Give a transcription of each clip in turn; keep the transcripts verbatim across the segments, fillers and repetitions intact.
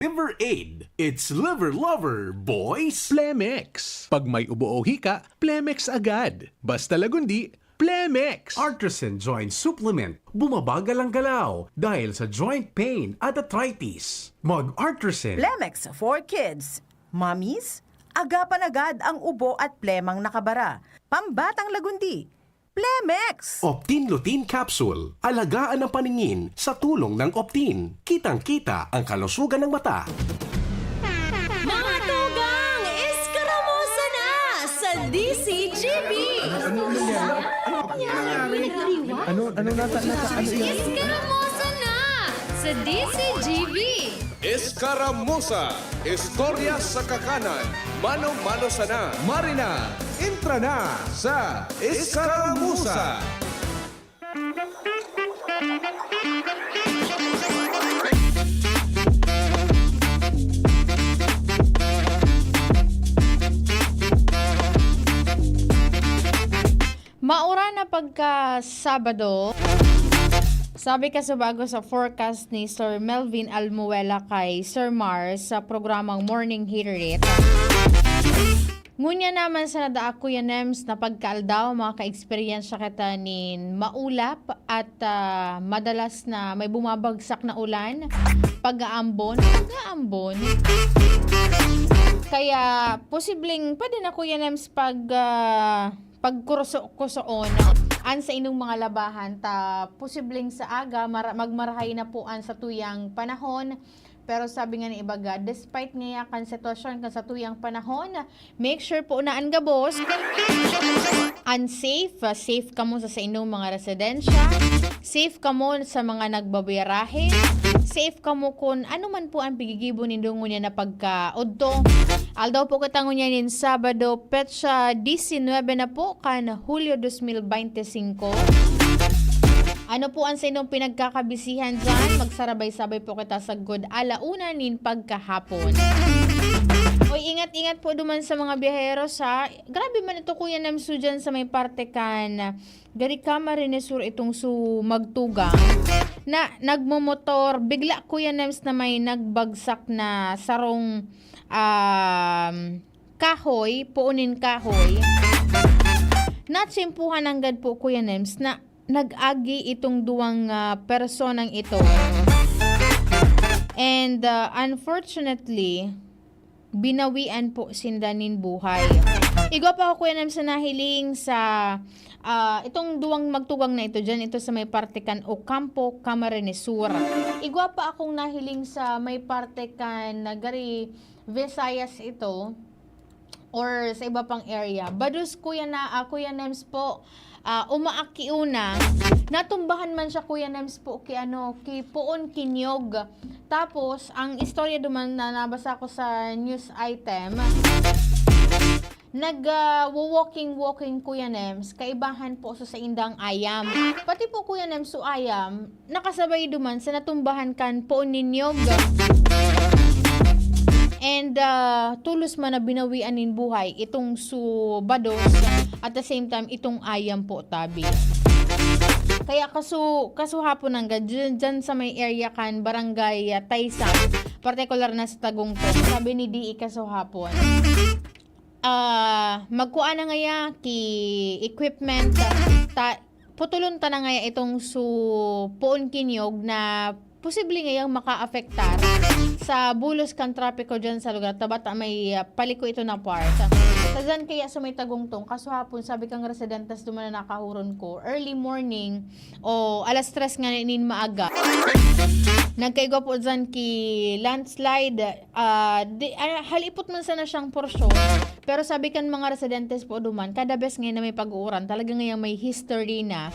Liver Aid. It's Liver Lover, boys! Plemex. Pag may ubo o hika, Plemex agad. Basta Lagundi, Plemex. Artisan Joint Supplement. Bumabagal ang galaw dahil sa joint pain at arthritis. Mag-Artisan. Plemex for Kids. Mommies, agapan agad ang ubo at plemang nakabara. Pambatang Lagundi, Plemex! Optin Lutein Capsule. Alagaan ang paningin sa tulong ng Optin. Kitang-kita ang kalusugan ng mata. Mga tugang, eskaramusa na sa D C G B! Ano, ano nangyari? Ano nangyari? Ano, ano nata-, nata-, ano yun? Eskaramusa na sa D C G B! Eskaramusa, istorya sa kakanan, mano-mano sana. Marina, entra na sa Eskaramusa. Mauran na pagka Sabado. Sabi kasubago sa forecast ni Sir Melvin Almuela kay Sir Mars sa programang Morning Hirit. Ngunyan naman sa nadaak, Kuya Nems, na pagkaaldaw, makaka-eksperyensya kita nin maulap at, ah, madalas na may bumabagsak na ulan. Pag-aambon, pag-aambon. Kaya, posibleng, pwede na, Kuya Nems, pag, ah, pagkuruso-kusoon an saindong mga labahan, ta posibleng sa aga, mara-, magmarahay na po an satuyang panahon. Pero sabi nga ni ibaga, despite ngaya kan sitwasyon kan satuyang panahon, make sure po na an gabos, an safe, ah, safe kamo sa saindong mga residensya, safe kamo sa mga nagbabiyarahe, safe kamo kun ano man po an pigigibo nindo ngunyan na pagkaodto. Aldaw po kita ngunyan nin Sabado, petsa disinwebe na po kan Hulyo dos mil bente singko. Ano po an saindong pinagkakabisihan diyan? Magsarabay-sabay po kita sagkod ala una nin pagkahapon. Oy, ingat-ingat po duman sa mga biyaheros, ha. Grabe man ito, Kuya Nems, diyan sa may parte kan Gari Camarines Sur, itong su magtugang na nagmomotor. Bigla, Kuya Nems, na may nagbagsak na sarong, um, kahoy, puon nin kahoy. Natsimpuhan nanggad po, Kuya Nems, na nag-agi itong duwang, ah, personang ito. And, ah, unfortunately, binawian po sinda nin buhay. Igwa pa ako, Kuya Nems, sa nahiling sa, ah, itong duwang magtugang na ito, dyan ito sa may parte kan Ocampo, Camarines Sur. Igwa pa akong nahiling sa may parte kan Nagari, Visayas ito, or sa iba pang area. Bados, Kuya na, ah, Kuya Nems po, ah, umaaki una. Natumbahan man siya, Kuya Nems po, ki ano, ki Poon Kinyog. Tapos, ang istorya duman na nabasa ko sa news item, nag, ah, walking-walking, Kuya Nems, kaibahan po sa saindang ayam. Pati po, Kuya Nems, so ayam, nakasabay duman sa natumbahan kan Poon Ninyog. And, ah, tulos man na binawian nin buhay itong su bados, at the same time, itong ayam po, tabi. Kaya kasu-, kasuhapon nanggad, dyan, dyan sa may area kan Barangay, ah, Taysang, partikular na sa Tagungtong, sabi ni D E kasuhapon, ah, magkua na ngaya ki equipment, ta-, putulon ta na ngaya itong su-, poon kinyog na posible ngayang makaapektar sa bulos kan trapiko dyan sa lugar. Tabata may, ah, paliko ito na part. Sa dyan kaya sa may Tagungtong, kasuhapon, sabi kang residentes duman na nakahuron ko, early morning o alas tres nga nin maaga, nagkaigwa po dyan ki landslide. Ah, di, ah, halipot man sana siyang porsyon, pero sabi kan mga residentes po duman, kada bes ngayon na may pag-uuran, talaga ngayang may history na.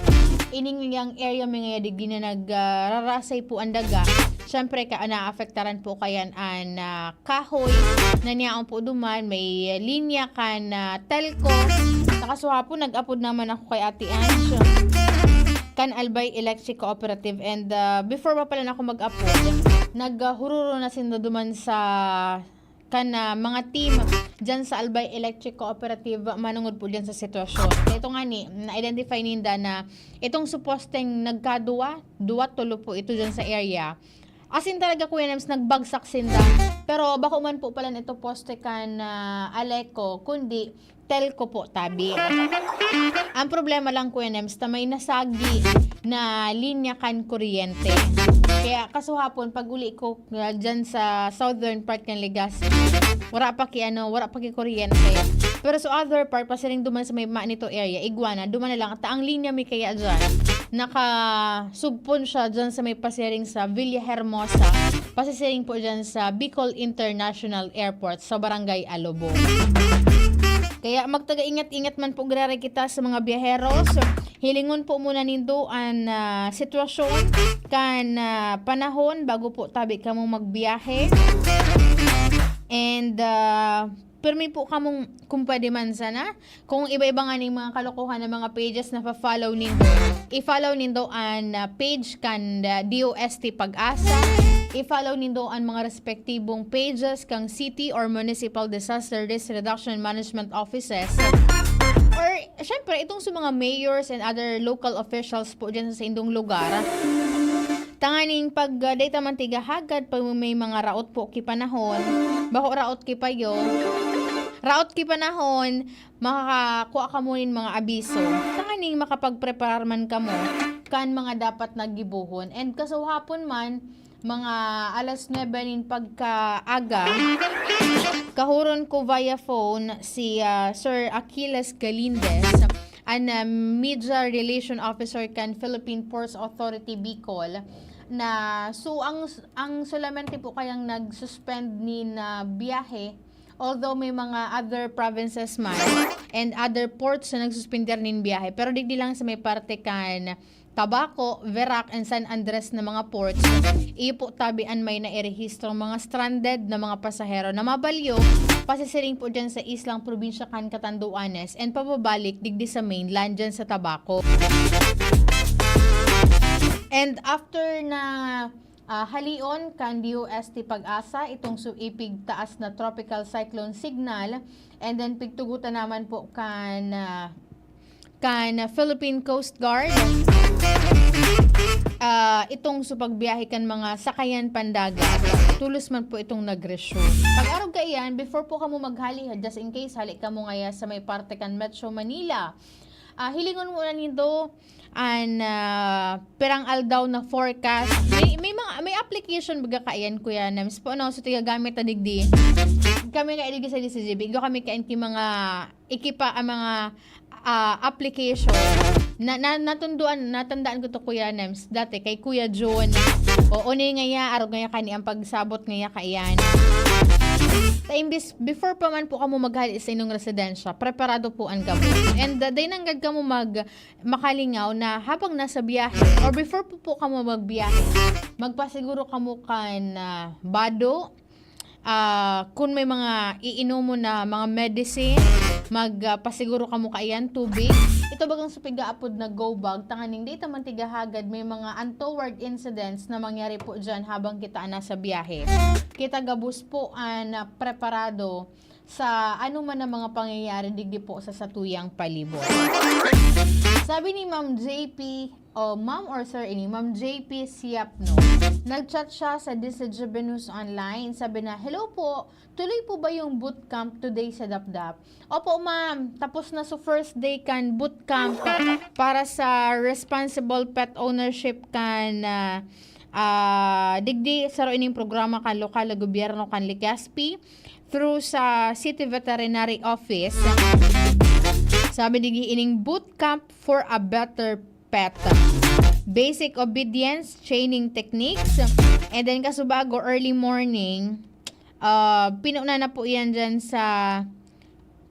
Ining yang area may ngaya digdi na nag, ah, rarasay po ang daga. Siyempre, ka, naapektaran po kayan an, ah, kahoy na niyaon po duman, may linya kan, ah, telco. Nakasuha po, nag-apod naman ako kay Ate Ange kan Albay Electric Cooperative. And, ah, before pa pala na ako mag-apod, naghururo na sinda duman sa kan, ah, mga team dyan sa Albay Electric Cooperative manungod po dyan sa sitwasyon. Kaya ito nga ni, na-identify ninda na itong suposteng nagkaduwa, duwa, tulo po ito dyan sa area. As in talaga, Kuya Nems, nagbagsak sinda. Pero bako man po pala ito poste kan, ah, Aleco, kundi telco po tabi. Ang problema lang, Kuya Nems, ta may nasagi na linya kan kuryente. Kaya kasuhapon, pag uli ko, ah, dyan sa southern part kan Legazpi, wala pa ki, ano, wala pa ki kuryente. Pero sa other part, pasiring duman sa may Manito area, Iguana, duman na lang. Ta ang linya mi kaya dyan, nakasugpon siya dyan sa may pasiring sa Villahermosa, pasisiring po dyan sa Bicol International Airport sa Barangay Alobo. Kaya magtaga-ingat-ingat man po giraray kita sa mga biyaheros. Hilingon po muna nindo an, ah, sitwasyon kan, ah, panahon bago po tabi kamo magbiyahe. And, ah, pirmi po kamong, kung pwede man sana, kung iba-iba nga ning mga kalokohan ng mga pages na pa-follow nindo, i-follow nindo an, ah, page kan, ah, D O S T Pag-asa, i-follow nindo an mga respektibong pages kang city or municipal disaster risk reduction management offices. Or, syempre, itong sa mga mayors and other local officials po dyan sa indong lugar. Tanganing pag, ah, data man tiga hagad, pag may mga raot po ki panahon, bako raot ki payo, raot ki panahon, makakakua kamo nin mga abiso. Tanganing makapagpreparar man kamo kan mga dapat na gibohon. And kasuhapon man, mga alas nuebe nin pagkaaga, kahuron ko via phone si, ah, Sir Achilles Galindez, an, ah, Media Relation Officer kan Philippine Ports Authority Bicol, na so ang, ang solamente po kayang nag-suspend nin, ah, biyahe, although may mga other provinces man and other ports na nagsuspender nin biyahe, pero digdi lang sa may parte kan Tabaco, Verac, and San Andres na mga ports, iyo po tabi an may nairehistrong mga stranded na mga pasahero na mabalyo, pasisiring po dyan sa islang probinsya kan Catanduanes and pababalik digdi sa mainland dyan sa Tabaco. And after na, ah, halion kan D O S T Pag-asa itong su-, ipigtaas na tropical cyclone signal, and then pigtugutan naman po kan, ah, kan Philippine Coast Guard, ah, itong sa pagbiyahe kan mga sakayan pandagat. Tulos man po itong nag-resume. Pag-arog kaiyan, before po kamo maghali, just in case, hali kamo ngaya sa may parte kan Metro Manila. Ah, hilingon muna nindo an, ah, pirang aldaw na forecast. May, may mga, may application baga kaiyan, Kuya Nems po, no? So, tigagamit na digdi. Kami nga digdi sa D C G B, igwa kami kaiyan ki mga ekipa, ang mga, ah, application. Na, na, natunduan, natandaan ko to, Kuya Nems, dati kay Kuya John. O, unay ngaya, arog ngaya kani ang pagsabot ngaya kaiyan. Ta imbis, before pa man po kamo maghali sa inyong residensya, preparado po an gabos. And, ah, dai nanggad kamo mag, makalingaw na habang nasa biyahe or before po, po kamo magbiyahe, magpasiguro kamo kan, ah, bado, ah, kun may mga iinomon na mga medicine, mag, ah, pasiguro kamo kaiyan, tubig. Ito bagang sa pigaapod na go bag, tanganing dai ta man tiga hagad may mga untoward incidents na mangyari po dyan habang kita nasa biyahe. Kita gabos po an, ah, preparado sa ano man ang mga pangyayari digdi po sa satuyang palibot. Sabi ni Ma'am J P, o ma'am or sir ini, Ma'am J P Siapno, nag-chat siya sa D C G B News Online. Sabi na, "Hello po, tuloy po ba yung bootcamp today sa Dapdap?" Opo, ma'am. Tapos na sa first day kan bootcamp para sa responsible pet ownership kan, ah, ah, digdi saro ining programa kan lokal na gobyerno kan Legazpi through sa City Veterinary Office. Sabi digdi ining bootcamp for a better pet. Basic obedience, training techniques, and then kasubago early morning, ah, pinuna na po yan dyan sa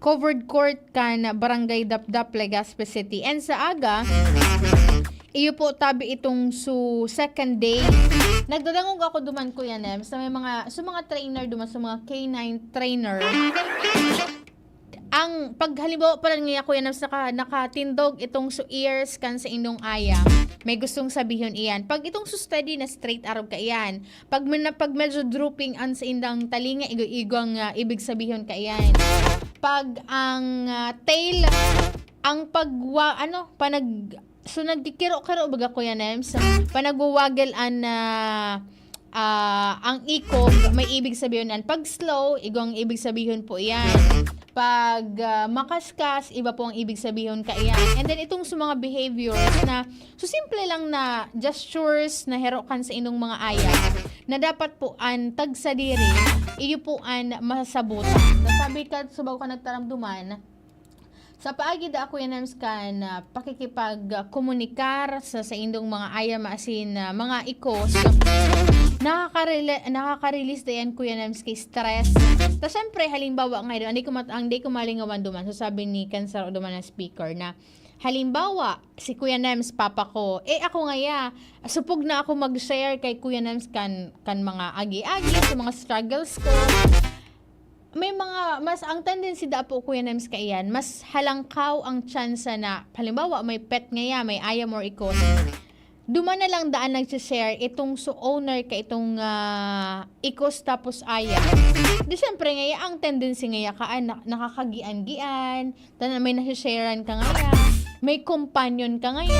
covered court kan Barangay Dapdap, Legazpi City. And sa aga, iyo po tabi itong su second day. Nagdadangog ako duman, Kuya Nem, sa may mga, sa mga trainer duman, sa mga canine trainer. Ang pag halimbawa pa lang niya, Kuya Nem, naka, nakatindog itong su ears kan sa indong aya, may gustong sabihon iyan. Pag itong su steady na straight arog ka iyan, Pag, men-, pag medyo drooping an saindang talinga, igo-igo ang, ah, ibig sabihon kaiyan. Pag ang, ah, tail, ang pagwa-, ano, panag-, so nagkikiro-kiro baga, Kuya Nems? Panagwawagel an, ah, ah, ang ikog, may ibig sabihin an pag-slow, igwang ibig sabihin po iyan. Pag, ah, makaskas, iba po ang ibig sabihin kaiyan. And then, itong sa mga behaviors na, so, simple lang na gestures na hero kan sa inong mga ayam, na dapat po an tagsadiri, iyo po an masasabutan. Nasabi ka, subago ka nagtaramduman, sa paagi da, Kuya Nems, kan, ah, pakikipagkomunikar sa saindong mga ayam asin, ah, mga ikos, nakakarele-, nakaka-release da yan, Kuya Nems, kay stress. Ta, syempre, halimbawa nga, ang di ko mat-, ang di ko malingawan duman, so sabi ni kan saro duman na speaker na, halimbawa, si Kuya Nems, papa ko, eh, ako ngaya, supog na ako mag-share kay Kuya Nems kan, kan mga agi-agi, sa mga struggles ko. May mga, mas, ang tendency da po, Kuya Nems, kaiyan, mas halangkaw ang tsansa na, halimbawa, may pet ngaya, may ayam or ikos. Duman na lang daan nagsi-share itong su-, owner ka itong, ah, ikos tapos ayam. Di, syempre, ngaya, ang tendency ngaya ka, ah, na-, nakakagian-gian, tanan may nasi-sharean ka ngaya, may companion ka ngaya.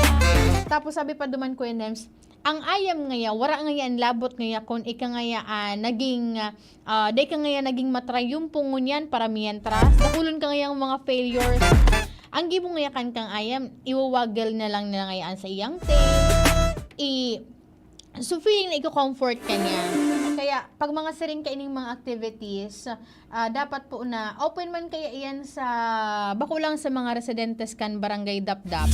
Tapos sabi pa duman, Kuya Nems, ang ayam ngaya, wara ngaya an labot ngaya kun ika ngaya, ah, naging, ah, ah, dai ka ngaya naging matrayumpo ngunyan para mientras. Dakulon ka ngayang mga failures. Ang gibo ngaya kan kang ayam, iwawagel na lang nila ngaya an sa iyang tail. I-, so, feeling na iko-comfort ka niya. Kaya, pag mga siring kaining mga activities, ah, dapat po na open man kaya iyan sa, bako lang sa mga residentes kan Barangay Dapdap.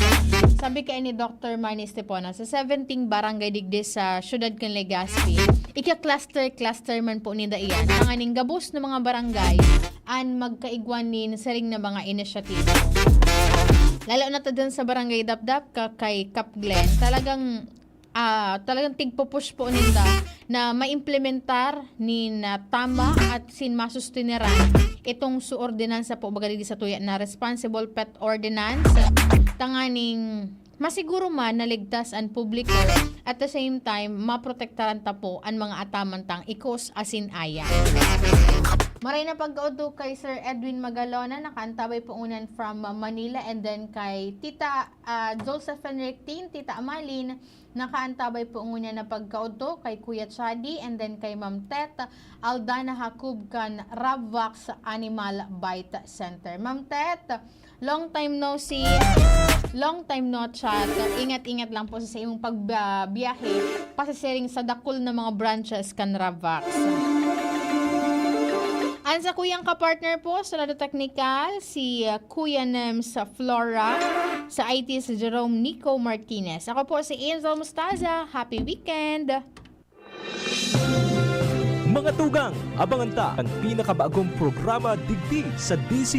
Sabi kaya ni Doktor Manny Estepona, sa seventeen barangay digdi sa siyudad kan Legazpi, ika-cluster-cluster man po ninda iyan. Tanganing gabos na mga barangay an magkaigwa nin siring na mga inisyatibo. Lalo na ta dyan sa Barangay Dapdap, ka-, kay Cap Glen, talagang, ah, talagang tigpo-push po ninda na maimplementar nin, ah, tama at sin masusteneran itong su ordinansa po, baga digdi sa tuya na Responsible Pet Ordinance, tanganing masiguro man na ligtas an publiko, at the same time, maprotektaran ta po an mga ataman tang ikos asin ayam. Maray na pagkaodto kay Sir Edwin Magalona, nakaantabay po ngunyan from Manila, and then kay Tita, ah, Josephine Rectin, Tita Amalin, nakaantabay po ngunyan na pagkaodto kay Kuya Chadi, and then kay Ma'am Tet Aldana Jacob kan Rabvax Animal Bite Center. Ma'am Tet, long time no see, long time no chat. Ingat-ingat lang po sa, sa imong pagbiyahe, pasisiring sa dakul na mga branches kan Rabvax. Ang sakuyang kapartner po sa lado teknikal, si, uh, Kuya Nems Flora, sa I T si Jerome Nico Martinez. Ako po si Angel Mostaza. Happy weekend! Mga tugang, abangan ta an pinakabagong programa digdi sa D Z